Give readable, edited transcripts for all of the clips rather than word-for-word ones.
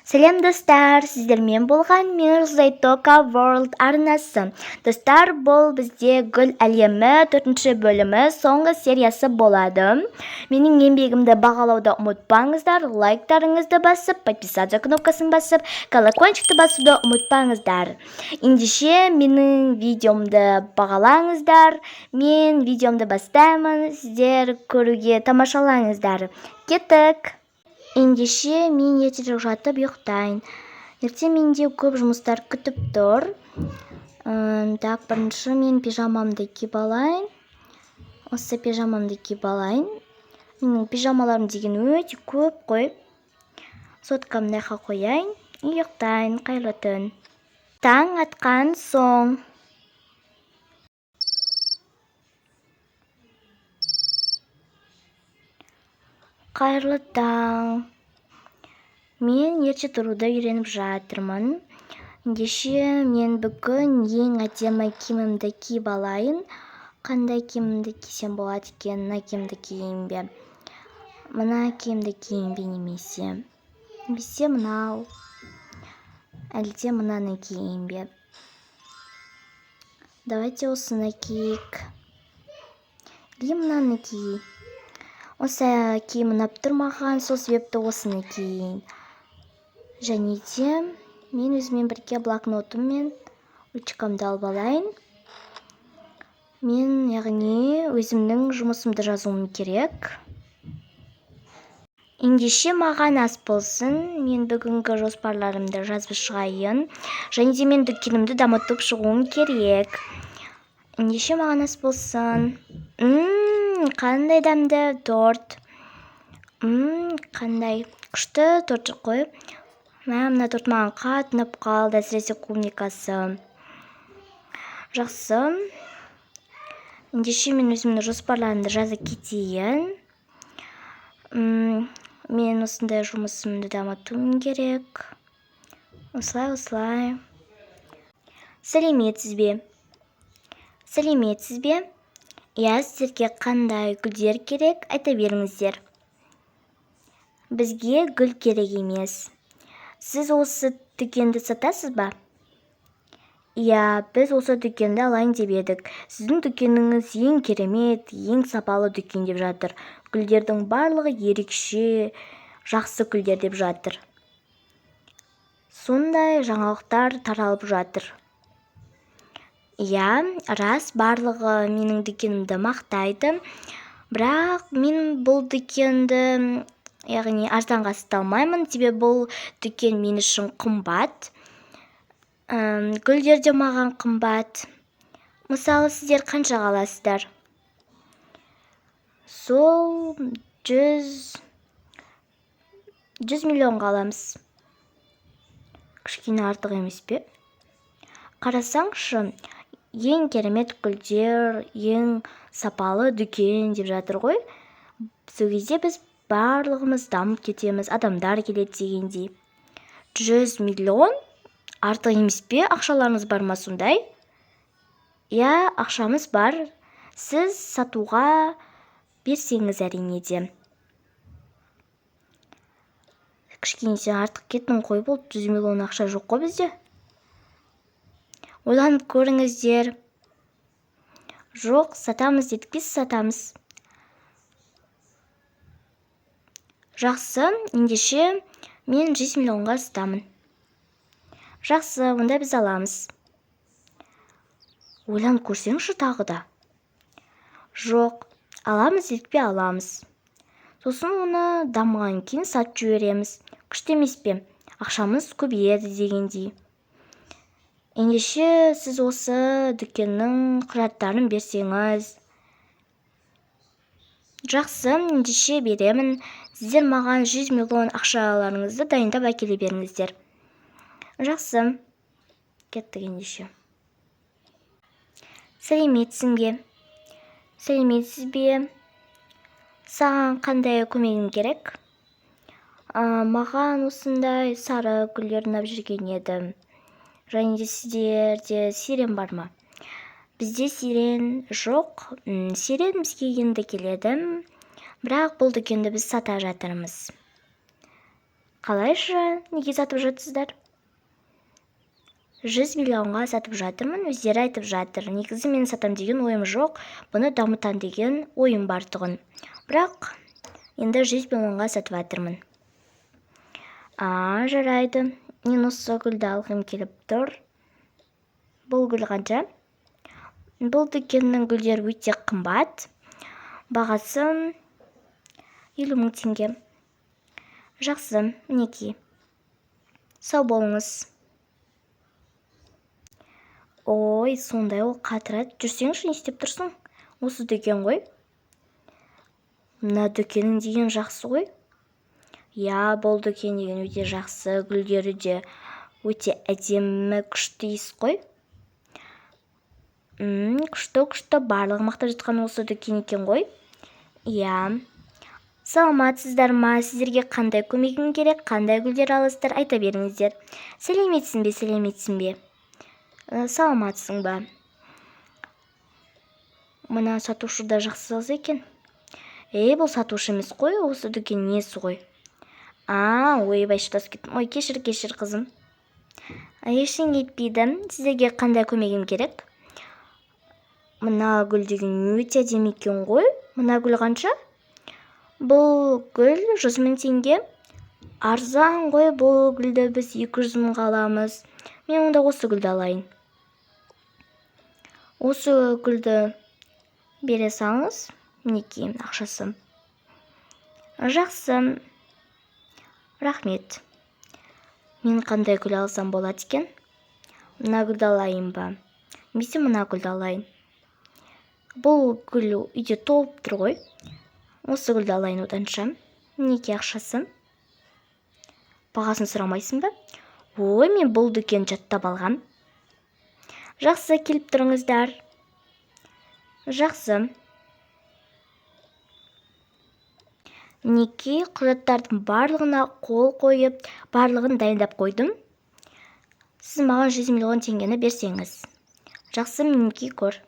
Сәлем, достар! Сіздермен болған мен, Зайтока World арнасы. Достар, бұл бізде Гүл әлемі төртінші бөлімі, соңғы сериясы болады. Менің еңбегімді бағалауды ұмытпаңыздар, лайктарыңызды басып, подписаться кнопкасын басып, колокольчикті басуды ұмытпаңыздар. Ендеше менің видеомды бағалаңыздар. Мен видеомды бастаймын, сіздер көруге тамашалаңыздар. Кеттік! Ендеше мен ертерек жатып ұйықтайын. Ертең менде көп жұмыстар күтіп тұр. Так, бірінші мен пижамамды киіп алайын. Осы пижамамды киіп алайын. Менің пижамаларым деген өте көп қой. Соткамды мына жаққа қояйын, ұйықтайын. Қайырлы түн. Таң атқан соң. Қайырлы таң! Мен ерте тұруды үйреніп жатырмын. Ендеше мен бүгін ең әдемі киімімді киіп алайын. Қандай киімімді кисем болады екен? Мына киімді киейін бе, мына киімді киейін бе, немесе мынау, әлде мынаны киейін бе? Давайте осыны киейік или мынаны киейін. Осы киім ұнап тұр маған, сол себепті осыны киейін. Және де мен өзіммен бірге блокнотым мен ручкамды алып алайын. Мен, яғни, өзімнің жұмысымды жазуым керек. Ендеше маған ас болсын. Мен бүгінгі жоспарларымды жазып шығайын және де мен дүкенімді дамытып шығуым керек. Ендеше маған ас болсын. Қандай дәмді торт! Қандай күшті торт қой! Мә, мына торт маған қатты ұнап қалды, әсіресе клубникасы. Жақсы, ендеше мен өзімнің жоспарларымды жаза кетейін. Мен осындай жұмысымды дамытуым керек, осылай, осылай. Сәлеметсіз бе! Сәлеметсіз бе! Иә, сіздерге қандай гүлдер керек, айта беріңіздер. Бізге гүл керек емес. Сіз осы дүкенді сатасыз ба? Иә, біз осы дүкенді алайын деп едік. Сіздің дүкеніңіз ең керемет, ең сапалы дүкен деп жатыр. Гүлдердің барлығы ерекше жақсы гүлдер деп жатыр. Сондай жаңалықтар таралып жатыр. Иә, рас, барлығы менің дүкенімді мақтайды. Бірақ мен бұл дүкенді, яғни, арзанға сата алмаймын, себебі бұл дүкен мен үшін қымбат. Гүлдер де маған қымбат. Мысалы, сіздер қаншаға аласыздар? Сол 100 миллионға аламыз. Кішкене артық емес пе? Қарасаңшы, ең керемет гүлдер, ең сапалы дүкен деп жатыр ғой. Сол кезде біз барлығымыз дамып кетеміз, адамдар келеді дегендей. 100 миллион артық емес пе? Ақшаларыңыз бар ма сондай? Иә, ақшамыз бар, сіз сатуға берсеңіз, әрине де. Кішкене сен артық кеттің қой. Болды, 100 миллион ақша жоқ қой бізде. Ойланып көріңіздер. Жоқ, сатамыз дедік пе, сатамыз. Жақсы, ендеше мен 100 миллионға сатамын. Жақсы, онда біз аламыз. Ойланып көрсеңші тағы да. Жоқ, аламыз дедік пе, аламыз. Сосын оны дамыған кейін сатып жібереміз. Күшті емес пе? Ақшамыз көбейеді дегендей. Ендеше сіз осы дүкеннің құжаттарын берсеңіз. Жақсы, ендеше беремін. Сіздер маған 100 миллион ақшаларыңызды дайындап әкеле беріңіздер. Жақсы, кеттік ендеше. Сәлеметсің бе! Сәлеметсіз бе! Саған қандай көмегім керек? Маған осындай сары гүлдер ұнап жүрген еді. Және де сіздерде сирень бар ма? Бізде сирень жоқ. Сирень бізге енді келеді, бірақ бұл дүкенді біз сата жатырмыз. Қалайша, неге сатып жатсыздар? 100 миллионға сатып жатырмын, өздері айтып жатыр. Негізі мен сатам деген ойым жоқ, бұны дамытам деген ойым бар тұғын. Бірақ енді 100 миллионға сатып жатырмын. А, жарайды. Мен осы гүлді алғым келіп тұр. Бұл гүл қанша? Бұл дүкеннің гүлдері өте қымбат. Бағасы 50 мың теңге. Жақсы, мінекей. Сау болыңыз. Ой, сондай ол қатырады. Жүрсеңші, не істеп тұрсың? Осы дүкен ғой. Мына дүкенің деген жақсы ғой. Иә, бұл дүкен деген өте жақсы. Гүлдері де өте әдемі, күшті иіс қой. Күшті, күшті. Барлығы мақтап жатқан осы дүкен екен ғой. Иә. Саламатсыздар ма? Сіздерге қандай көмегім керек? Қандай гүлдер аласыздар? Айта беріңіздер. Сәлеметсің бе, сәлеметсің бе? Саламатсың ба? Мына сатушы да жақсы қыз екен. Ей, бұл сатушы емес қой, осы дүкен несі ғой? А, ойбай, шатасып кеттім. Ой, кешір, кешір, қызым. Ештеңе етпейді. Сіздерге қандай көмегім керек? Мына гүл деген өте әдемі екен ғой. Мына гүл қанша? Бұл гүл 100 мың теңге. Арзан ғой, бұл гүлді біз 200 мыңға аламыз. Мен онда осы гүлді алайын. Осы гүлді бере салыңыз. Мінекей ақшасы. Жақсы. Рахмет. Мен қандай гүл алсам болады екен? Мына гүлді алайын ба? Немесе мына гүлді алайын. Бұл гүл үйде толып тұр ғой. Осы гүлді алайын оданша. Мінекей ақшасы. Бағасын сұрамайсың ба? Ой, мен бұл дүкенді жаттап алғам. Жақсы, келіп тұрыңыздар. Жақсы. Мінекей құжаттардың барлығына қол қойып, барлығын дайындап қойдым. Сіз маған 100 миллион теңгені берсеңіз. Жақсы, мінекей көр.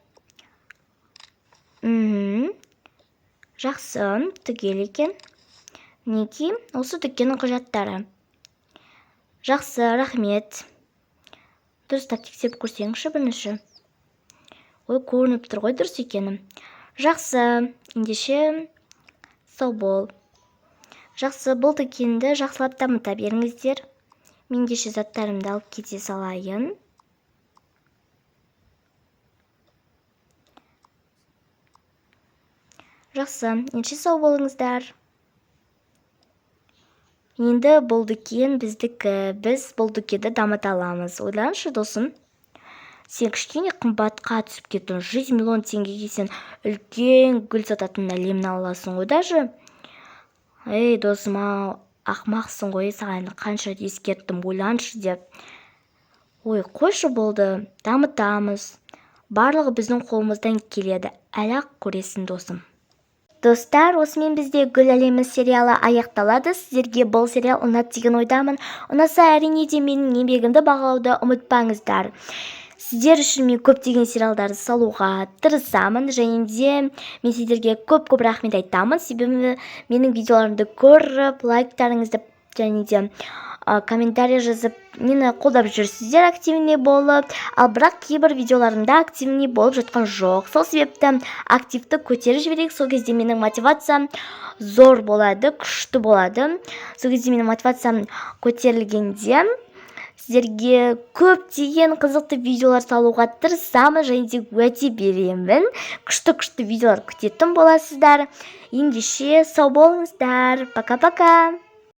Жақсы, түгел екен. Мінекей осы дүкеннің құжаттары. Жақсы, рахмет. Дұрыстап тексеріп көрсеңізші бірінші. Ой, көрініп тұр ғой дұрыс екені. Жақсы, ендеше сау бол. Жақсы, бұл дүкенді жақсылап дамыта беріңіздер. Мен ендеше заттарымды алып кете салайын. Жақсы, ендеше сау болыңыздар. Енді бұл дүкен біздікі. Біз бұл дүкенді дамыта аламыз. Ойлаңызшы, досым. Сен кішкене қымбатқа түсіп кеттің. 100 миллион теңгеге сен үлкен гүл сататын әлемін аласың ғой даже. Ей, досым, ау, ақымақсың ғой, саған қанша ескерттім, ойланшы деп. Ой, қойшы болды, дамытамыз. Барлығы біздің қолымыздан келеді. Әлі-ақ көресің, досым. Достар, осымен бізде Гүл әлемі сериалы аяқталады. Сіздерге бұл сериал ұнады деген ойдамын. Ұнаса, әрине де менің еңбегімді бағалауды ұмытпаңыздар. Сіздер үшін мен көптеген сериалдарды салуға тырысамын. Және де мен сіздерге көп-көп рахмет айтамын. Себебі менің видеоларымды көріп, лайктарыңызды және де комментарий жазып, мені қолдап жүрсіздер активный болып. Ал бірақ кейбір видеоларымда активный болып жатқан жоқ. Сол себепті активті көтеріп жіберейік. Сол кезде менің мотивациям зор болады, күшті болады. Сол кезде менің мотивациям көтерілгенде сіздерге көптеген қызықты видеолар салуға тырысамын және де уәде беремін. Күшті-күшті видеолар күтетін боласыздар. Ендеше сау болыңыздар. Пока-пока.